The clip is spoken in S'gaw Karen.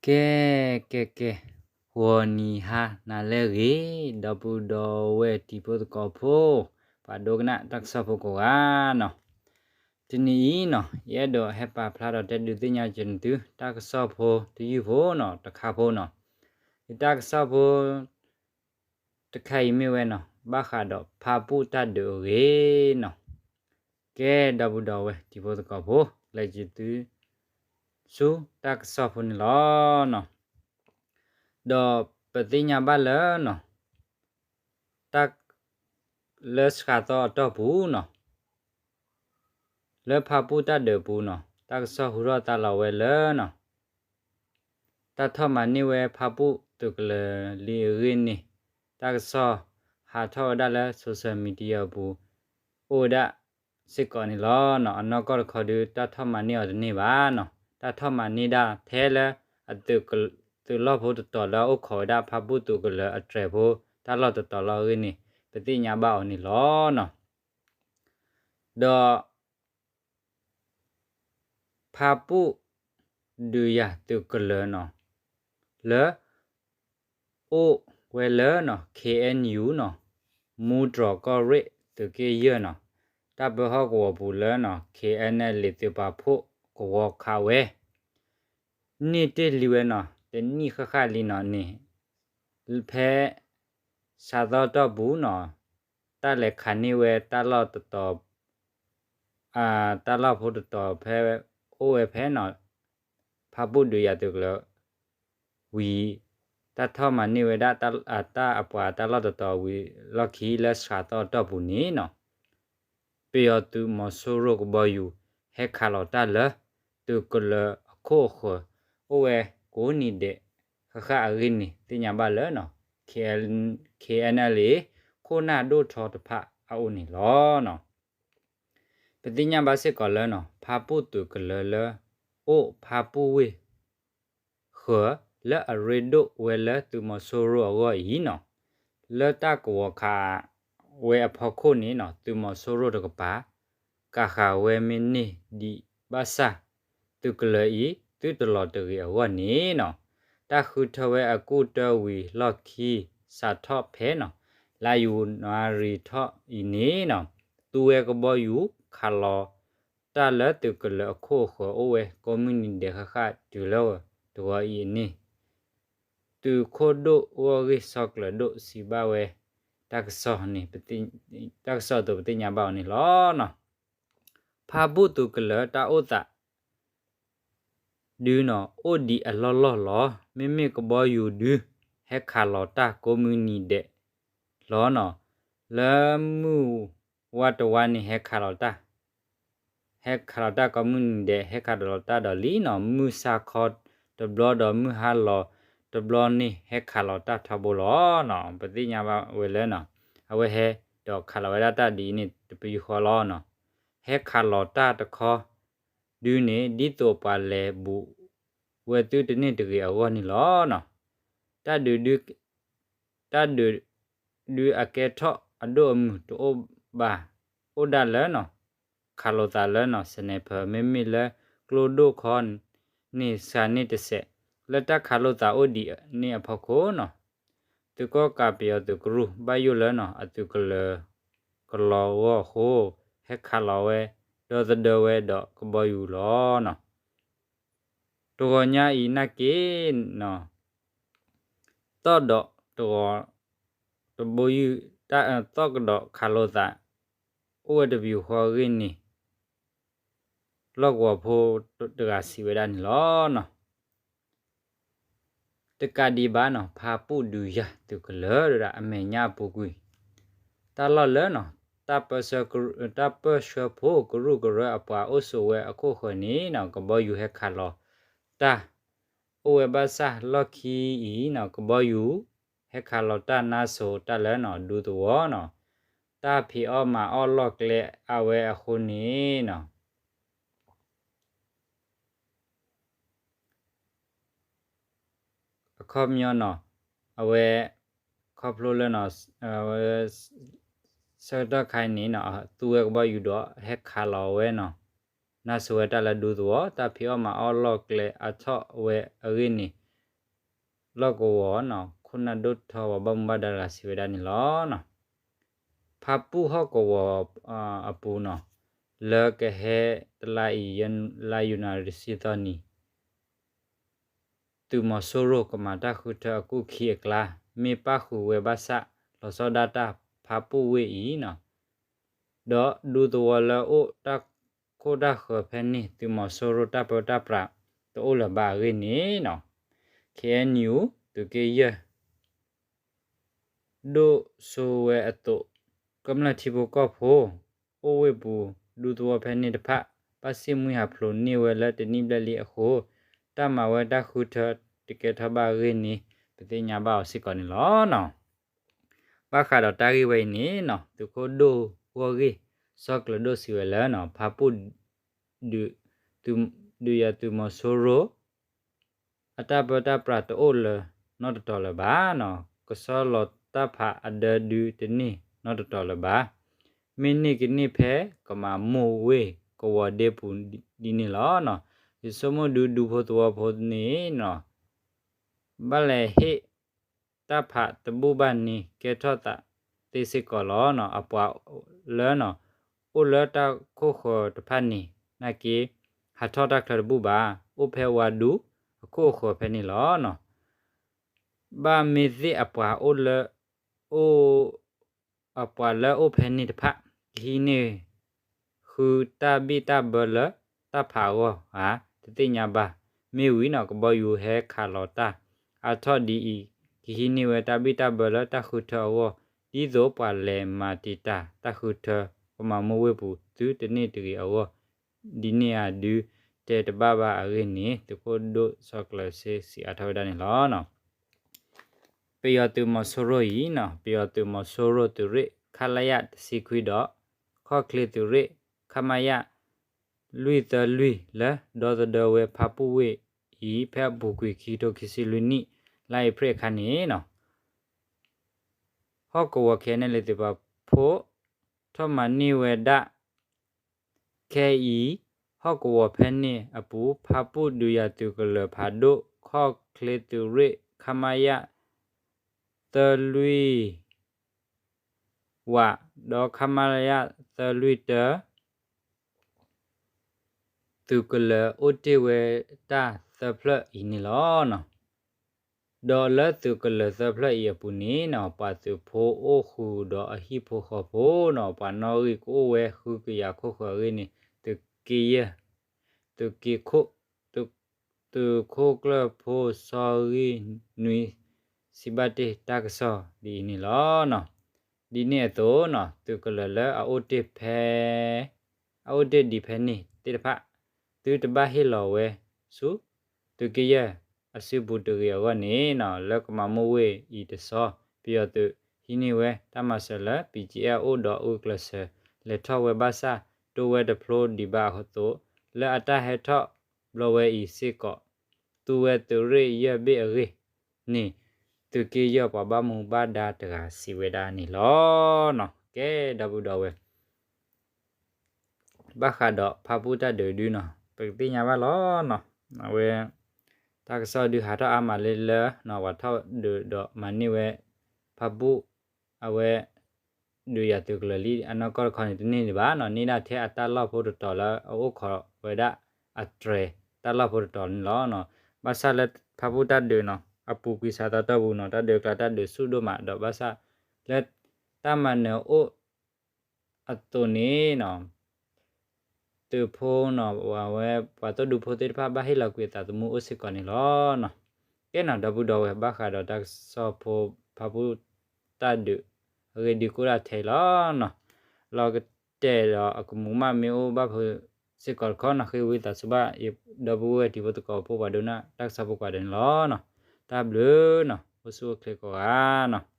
ကဲ ကဲ ကဲ, ဂီၤနံၤဟါနၤလၢအဂ့ၤ, ဒီပုၢ်ဒီဝဲၢ်တံၤဖိသကိးဖိ, ပှၤဒိကနၣ်တၢ်ကစီၣ်ဖိကိးဂၤနီၤ, တနံၤအံၤနီၤ ယအဲၣ်ဒိးဟဲပာ်ဖျါဒီးတဲဒုးသ့ၣ်ညါက့ၤသု တၢ်ကစီၣ်ဖိတယုၢ်ဖိနီၤ တခါဖိနီၤ, ယတၢ်ကစီၣ်ဖိ တခါအံၤမ့ၢ်ဝဲနီၤ ဘၣ်ဃးဒီးဖါပူၣ်တၢ်ဒုးအဂ့ၢ်နီၤ, ကဲ ဒီပုၢ်ဒီဝဲၢ်တံၤဖိသကိးဖိ, လဲၤက့ၤသု ဆူတၢ်ကစီၣ်ဖိန့ၣ်လီၤနီၤ, ဒီးပသ့ၣ်ညါဘၣ်လၢနီၤ တၢ် လၢစှၤသီအတီၢ်ပူၤနီၤ လၢဖါပူၣ်တၢ်ဒုးပူၤနီၤ တၢ်ကစီၣ်ဟူထီၣ်သါလီၤဝဲလၢနီၤ တၢ်ထီၣ်မၤန့ၢ်ဝဲဖါပူၣ်သုးကလၢၤလံအဂ့ၢ်န့ၣ် တၢ်ကစီၣ်ဟးထီၣ်ဝဲဒၣ်လၢ social media ပူၤ အိၣ်ဝဲဒၣ်စ့ၢ်ကီးန့ၣ်လီၤနီၤ. အနီၢ်ကီၢ်တခီဒုး တၢ်ထီၣ်မၤန့ၢ်အီၤတန့ၢ်ဘၣ်နီၤ. တၢ်ထီၣ်မၤန့ၢ်ဒၣ်ထဲလၢ အသုးက သုးလီၢ်ဖိတတီၤလၢအအိၣ်ခိးဝဲဒၣ်ဖါပူၣ်သုးကလၢၤအတြဲၤဖိ တၢ်လီၢ်တတီၤလီၤအဂ့ၢ်န့ၣ် ပသ့ၣ်ညါဘၣ်အီၤန့ၣ်လီၤနီၤ. ဒီး ဖါပူၣ်ဒုးယၤသုးကလၢၤနီၤ လၢ အိၣ်ဝဲလၢနီၤ KNU နီၤ မူတြီၤကီၢ်ရ့ၣ်သုးက့ယဲၢ်နီၤ တၢ်ပၢဟီၣ်ကဝီၤပူၤလၢနီၤ KNLA သုးပာ်ဖှိၣ်ကဝီၤခးဝဲ န့ၢ်တ့ၢ်လံဝဲနီၤ တနံၣ်ဃၣ်ဃၣ်လံနီၤန့ၣ် ဖဲ စှၤသီတီၢ်ပူၤနီၤ တၢ်လဲၤခးန့ၢ်ဝဲတၢ်လီၢ်တတီၤ တၢ်လီၢ်ဖိတတီၤဖဲ အိၣ်ဝဲဖဲနီၤ ဖါပူၣ်ဒုးယၤသုးကလၢၤ ဝံၤ တၢ်ထီၣ်မၤန့ၢ်ဝဲဒၣ် တၢ်အပှၤတၢ်လီၢ်တတီၤဝံၤလီၢ်ခံလၢစှၤသီတီၢ်ပူၤန့ၣ်နီၤ ပယီၤသုးမီၤစိရိၤကဘီယူၤ ဟဲခးလီၤတၢ်လၢ သုးကလၢၤအခိၣ်အဃၢၤ အိၣ်ဝဲကိးနံၤဒဲး ဃၣ်ဃၣ်အဂ့ၢ်န့ၣ် သ့ၣ်ညါဘၣ်လၢနီၤ KNLA ခိၣ်နၢ်ဒိၣ်ထီတဖၣ်အအိၣ်န့ၣ်လီၤနီၤ. ပသ့ၣ်ညါဘၣ်စ့ၢ်ကီးလၢနီၤ ဖါပူၣ်သုးကလၢၤလၢ အိၣ်ဖါပူၣ်ဝ့ၢ် ဃၢၤ လၢအရ့ဒိၣ်ဝဲလၢသုးမီၤစိရိၤအဂီၢ်အံၤနီၤ လၢတၢ်ကဝီၤခးဝဲအဖီခိၣ်န့ၣ်နီၤ သုးမီၤစိရိၤတကပၤ ကးဃာ်ဝဲမ့ၢ်န့ၢ်ဒံးဘၣ်ဆၣ် သုးကလၢၤအံၤ သုတလီၤတဂ့ၤအဂီၢ်န့ၣ်နီၤ တၢ်ဃုထၢဝဲအကူၣ်တၢဝံၤလီၢ်ခံ စးထီၣ်ဖဲနီၤ လါယနူၤအါရံၤထီၣ်အံၤန့ၣ်နီၤ သူဝဲကဘီယူၤ ခးလီၤတၢ်လၢသုးကလၢၤအခိၣ်အဃၢၤအိၣ်ဝဲ ကိးမုၢ်နံၤဒဲးဃၣ်ဃၣ်တုၤလၢတဂီၤအံၤန့ၣ် သုးခိၣ်ဒိၣ်ဂီၢ်ဂ့ၢ်စီၤကျၢၤဒိၣ်စံးဘၣ်ဝဲ တၢ်ကစီၣ်န့ၣ် တၢ်ကစီၣ်အသိးပသ့ၣ်ညါဘၣ်အီၤန့ၣ်လီၤနီၤ. ဖါပူၣ်သုးကလၢၤတၢ်အိၣ်သး ဒုနီၤ အိၣ်ဒံးအလီၢ်လီၢ်လီၤ. မ့မ့ၢ်ကဘီယူၤဒု ဟဲခးလီၤတၢ်ကိးမုၢ်နံၤဒဲးလီၤနီၤ. လၢမုၢ်ဝါတဝါန့ၣ် ဟဲခးလီၤတၢ် ဟဲခးလီၤတၢ်ကိးမုၢ်နံၤဒဲး ဟဲခးလီၤတၢ်ဒီးလံနီၤ. မုၢ်ဆါခီတဘျီဒီးမုၢ်ဟါလီၤတဘျီန့ၣ် ဟဲခးလီၤတၢ်ထီဘိလီၤနီၤ. ပသ့ၣ်ညါဘၣ်ဝဲလၢနီၤ အဝဲဟဲဒီးခးလီၤဝဲဒၣ်တၢ်ဒ်အံၤန့ၣ် တပယူာ်ဃီလီၤနီၤ. ဟဲခးလီၤတၢ်တခီ ဒုန့ၣ် ဒ်သိးပှၤလဲၤဘူးဝဲသုတန့ၢ်တဂ့ၤအဂီၢ်န့ၣ်လီၤနီၤ. တၢ်ဒုး တၢ်ဒုး ဒုးအကဲထီၣ်အဒိၣ်အမုၢ်တအိၣ်ဘၣ်, အိၣ်ဒၣ်လၢနီၤ ခးလိာ်သးလၢနီၤ sniper မ့မ့ၢ်လၢကျိဒိၣ်ခီန့ၣ် စှၤန့ၢ်တစဲး, လၢတၢ်ခးလိာ်သးအိၣ်ဒံးန့ၣ်အဖီခိၣ်နီၤ သုးကီၣ်ကးပယီၤသုးကရူၢ် ဘၣ်ယိၣ်လၢနီၤ အသုးကလၢၤကလီၤဂီၢ်အဃိ ဟဲခးလီၤဝဲ ဒီသဒၢဝဲဒီးကဘီယူၤလီၤနီၤ. တဂီၤညါအံၤနာ်က့နီၤ သီၣ်ဒီးတဂီၤ တဘိယူၢ် သီၣ်ကဒီးခးလိာ်သး အိၣ်ဝဲတပယူာ်ဃီအဂ့ၢ်န့ၣ် လီၢ်ကဝီၤဖိတဂၤစံးဝဲဒၣ်န့ၣ်လီၤနီၤ. တကးဒံးဘၣ်နီၤ ဖါပူၣ်ဒုးယၤသုးကလၢၤဒၣ် အမဲာ်ညါအပူၤကွံာ် တၢ်လီၢ်လၢနီၤ တၢ်ပၢဆှၢဖိကရူၢ်ကရၢအပှၤအိၣ်ဆိးဝဲအခိၣ်ဃၢၤန့ၣ်နီၤ ကဘီယူၤဟဲခးလီၤတၢ် အိၣ်ဝဲဘၣ်ဆၣ်လီၢ်ခံအံၤနီၤ ကဘီယူၤ ဟဲခးလီၤတၢ်နါစိၤတၢ်လၢနီၤ ဒူသဝီနီၤ တၢ်ဖံးအီၣ်မၤအီၣ်လီၢ်ကျဲအါဝဲအဃိန့ၣ်နီၤ အခီပညီနီၤ အဝဲ ခီဖျိလၢနီၤ အဝဲ ဆၢကတီၢ်ခါအံၤန့ၣ်နီၤ သူဝဲကဘီယူၤဒီး ဟဲခးလီၤဝဲနီၤ နါစိၤဝဲတၢ်လၢဒူသဝီ တၢ်ဖံးအီၣ်မၤအီၣ်လီၢ်ကျဲအါထီၣ်ဝဲအဂ့ၢ်န့ၣ် လီၢ်ကဝီၤနီၤ ခိၣ်နၢ်ဒိၣ်ထီၣ်ပှၤဘၣ်မူဘၣ်ဒါတဂၤစံးဝဲဒၣ်န့ၣ်လီၤ. ဖါပူၣ်ဟီၣ်ကဝီၤအပူၤနီၤ လၢကဟဲတလါအံၤ လါယနူၤအါရံၤတဆံသီနံၤ သုးမီၤစိရိၤကမၤတၢ်ဃုထၢအကူၣ်ခံအကျါ မ့ၢ်ပၣ်ဃုာ်ဝဲဘၣ်ဆၣ် လီၤဆီဒၣ်တၢ်ဖါပူၣ်ဝ့ၢ်အံၤနီၤ ဒီးဒူသဝီလၢအိၣ်တၢ်ခိၣ်တၢ်ဃၢၤဖဲန့ၣ် သုးမီၤစိရိၤတၢ်ပၢတၢ်ပြးတအိၣ်လၢၤဘၣ်အဂ့ၢ်န့ၣ်နီၤ ခ့ၣ်အဲၣ်ယူၣ် သုးက့ယဲၢ် ဒိၣ်စိဝဲအသိး ကမျၢၢ်ထံဖိကီၢ်ဖိ အိၣ်ဝ့ၢ်ပူၤ ဒူသဝီဖဲန့ၣ်တဖၣ် ဘၣ်စံၣ်မှံဟးဖျိးန့ၢ်ဝဲလၢတနံၣ်ဘျဲၣ်လံအဃိ တၢ်မၤဝဲတၢ်ဃုထၢတကဲထီၣ်ဘၣ်အဂ့ၢ်န့ၣ် ပသ့ၣ်ညါဘၣ်အီၤစ့ၢ်ကီးန့ၣ်လီၤ. ဘၣ်ဃးဒီးတၢ်ဂ့ၢ်ဝဲအံၤန့ၣ်နီၤ သုးခိၣ်ဒိၣ်ဂီၢ်ဂ့ၢ် စီၤကျၢၤဒိၣ်စံးဝဲလၢနီၤ ဖါပူၣ် ဒုးယၤသုးမီၤစိရိၤ အတၢ်ပၢတၢ်ပြးတအိၣ်လၢၤနီတတီၤလၢၤဘၣ်နီၤ ကဆီလီၤတၢ်ဖးအဒၢဒုတန့ၢ်နီတတီၤလၢၤဘၣ် မ့ၢ်န့ၢ်ကန့ၢ်ဖဲကမၤမိၢ်ဝ့ၢ်ကဝီၤဒ့ပူၤဒ်န့ၣ်လီၤ. ယဆိကမိၣ်ဒုးဒူဖိသဝီဖိန့ၣ်နီၤ ဘၣ်လဲၤဟ့ၣ်တၢ်ဖးတဘူၣ်ဘၣ်န့ၣ် ကဲထီၣ်သးသ့စ့ၢ်ကီးလီၤ. အပှၤလၢနီၤ အိၣ်လၢတၢ်ခိၣ်ဃၢၤတဖၣ်န့ၣ် နာ်က့ ဟးထီၣ်တၢ်ချၢတဘူၣ်ဘၣ် အိၣ်ဖဲဝါဒူအခိၣ်အဃၢၤဖဲန့ၣ်လီၤ. ဘၣ်မ့ၢ်သ့ၣ်အပှၤအိၣ်လၢ အိၣ် အပှၤလၢအိၣ်ဖဲန့ၣ်တဖၣ် ကဟံးန့ၢ် ဃုတၢ်ဘံၣ်တၢ်ဘၢလၢတၢ်ဖးအဂီၢ်ဧါ တသ့ၣ်ညါဘၣ်. မ့ၢ်ဝံၤနီၤ ကဘီယူၤဟဲခးလီၤတၢ်အါထီၣ်ဒ်အံၤ ကဟံးန့ၢ်ဝဲတၢ်ဘံၣ်တၢ်ဘၢလၢတၢ်ဃုထၢအဂီၢ် ဒ်သိးပှၤလဲၤမၤတံာ်တာ်တၢ်ဃုထၢ ကမၤမိၢ်ဝ့ၢ်ပူၤသုတန့ၢ်တဂ့ၤအဂီၢ် ဒ်န့ၣ်အဒု တဲတဘၣ်ဘၣ်အဂ့ၢ်န့ၣ် သုးခိၣ်ဒိၣ်စီၤကျၢၤစ့စံးအါထီၣ်ဝဲဒၣ်န့ၣ်လီၤ. ပယီၤသုးမီၤစိရိၤအံၤနီၤ ပယီၤသုးမီၤစိရိၤသုးရ့ၣ် ခလရ တဆံခွံဒီး ခီၣ်ချ့သုးရ့ၣ် ခမရ လွံၢ်သၢလွံၢ် လၢဒီသဒၢဝဲဖါပူၣ်ဝ့ၢ်အံၤ ဖဲအပူၤကွံာ်ခံကထိခံဆံလွံၢ်နံၣ် လါအ့ဖြ့ၣ်အခါန့ၣ်နီၤ ဟီၣ်ကဝီၤ ခ့ၣ်အဲၣ်ယူၣ် သုးပာ်ဖှိၣ် ထီၣ်မၤန့ၢ်ဝဲဒၣ် ခဲအံၤ ဟီၣ်ကဝီၤဖဲန့ၣ်အပူၤ ဖါပူၣ်ဒုးယၤသုးကလၢၤဖးဒိၣ် ခီၣ်ချ့သုးရ့ၣ် ခမရ သၢလွံၢ် ဝး ဒီး ခမရ သၢလွံၢ်တၢ သုးကလၢၤအိၣ်တ့ၢ်ဝဲတၢ်သၢဖျၢၣ်အံၤန့ၣ်လီၤ. ဒီးလၢသုးကလၢၤသၢဖျၢၣ်အံၤအပူၤန့ၣ်နီၤ ပှၤသုးဖိအိၣ်ဃုာ်ဒီးအဟံၣ်ဖိဃီဖိနီၤ ပှၤနီၣ်ဂံၢ်ကအိၣ်ဝဲဃုကယၤခိၣ်ဃၢၤအဂ့ၢ်န့ၣ် သုးက့ယဲၢ် သုးက့ခိၣ် သုး သုးခိၣ်ကျၢၢ်ဖိစီၤဂံၢ်နွံ စံးဘၣ်တ့ၢ်တၢ်ကစီၣ်ဒ်အံၤန့ၣ်လီၤ. ဒ်န့ၣ်အသိးနီၤ သုးကလၢၤလၢအအိၣ်တ့ၢ်ဖဲ အအိၣ်တ့ၢ်ဒံးဖဲန့ၣ်သ့ၣ်တဖၣ် သုတဘၣ်ဟ့ၣ်လီၤဝဲဆူ သုးက့ယဲၢ်အစုပူၤတဂ့ၤအဂီၢ်န့ၣ်နီၤ လၢကမၤမိၢ်ဝ့ၢ်အံၤတဆီ ပယီၤသုးဟံးန့ၢ်ဝဲတၢ်မၤစၢၤလၢ ပံကၠံအဲၣ် အိၣ်ဒီးဂုာ်ကျဲးစၢး လဲၤထီၣ်ဝဲဘၣ်ဆၣ် တိဝဲတဖျိဒံးဘၣ်အသိး လၢအတၢ်ဟဲထီၣ်ဘျီဝဲအံၤစ့ၢ်ကီး သူဝဲသုးရ့ၣ်ယဲၢ်ဘ့ၣ်အဂ့ၢ်န့ၣ် သုးက့ယဲၢ်ပှၤဘၣ်မူဘၣ်ဒါတဂၤစံးဝဲဒၣ်န့ၣ်လီၤ. ကဲ ဒီပုၢ်ဒီဝဲၢ် ဘၣ်ဃးဒီးဖါပူၣ်တၢ်ဒုးဒုနီၤ ပကသ့ၣ်ညါဘၣ်လီၤနီၤ အဝဲ တၢ်ကစီၣ်ဒုးဟးထီၣ်အါမးလၢလၢ ပှၤထီၣ်ဒုးဒီးမၤန့ၢ်ဝဲ ဖါပူၣ် အဝဲ ဒုးယၤသုးကလၢၤလံ အနီၢ်ကီၢ်တခီန့ၣ် တန့ၢ်ဒံးဘၣ်နီၤ န့ၢ်ဒၣ်ထဲအတၢ်လီၢ်ဖိတတီၤလၢအအိၣ်ခိးဝဲဒၣ် အတြဲၤတၢ်လီၢ်ဖိတတီၤန့ၣ်လီၤ. ဘၣ်ဆၣ်လၢဖါပူၣ်တၢ်ဒုးနီၤ အပူၤကွံာ်စးသီတီၢ်ပူၤနီၤ တၢ်ဒုးကျါတၢ်ဒုးဆူၣ်ဒိၣ်မးဒီး ဘၣ်ဆၣ်လၢတၢ်မၤနၢၤအိၣ်အသိးန့ၣ်နီၤ သုးဖိနီၤ အဝဲပှၤသိၣ်ဒူဖိသ့ၣ်တဖၣ် ဘၣ်ဟ့ၣ်လီၤကွံာ်အသးသမူအိၣ်စ့ၢ်ကီးန့ၣ်လီၤ. ကဲနီၤ ဒီပုၢ်ဒီဝဲၢ် ဘၣ်ဃးဒီးတၢ်ကစီၣ်ဖိ ဖါပူၣ်တၢ်ဒုး အဂ့ၢ်ဒ်ကိးဒၣ်ထဲအံၤလီၤနီၤ. လီၤကတဲာ်ဒီးအကမူးမးမ့ၢ်အိၣ်ဘၣ်ဖုးစ့ၢ်ကီးတခီနီၤ ဃ့ဝံသးစူၤဘၣ် ဒီပုၢ်ဝဲၢ်တံၤဖိသကိးဖိပှၤဒိကနၣ်တၢ်ကစီၣ်ဖိကိးဂၤဒဲးန့ၣ်လီၤ. တၢ်ဘျုးနီၤ အိၣ်ဆူၣ်အိၣ်ချ့ကိးဂၤနီၤ.